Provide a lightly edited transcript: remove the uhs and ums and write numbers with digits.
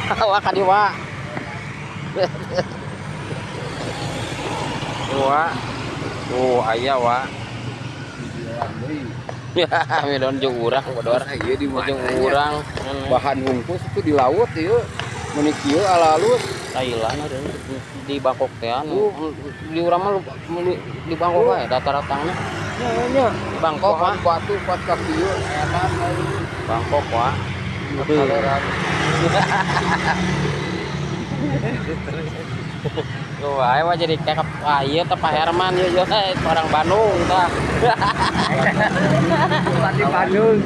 Wah, ka dieu, Wak. Wak. Oh, aya, Wak. Ya, milon jeung urang bodor. Iya, di mana Jeung nya? Urang. Bahan hungkus itu di laut ieu. Meuni kieu alalus. Thailand ada di Bangkok teh anu. Di urang mah di Bangkok wae rata-ratangna. Nya nya. Di Bangkok Bahan mah. Batu pas ka kieu edan. Bangkok, Wak. Kaleran. Wah, ayo jadi kayak, wah iya teh Pak Herman ieu ieu teh orang Bandung tah. Di Bandung.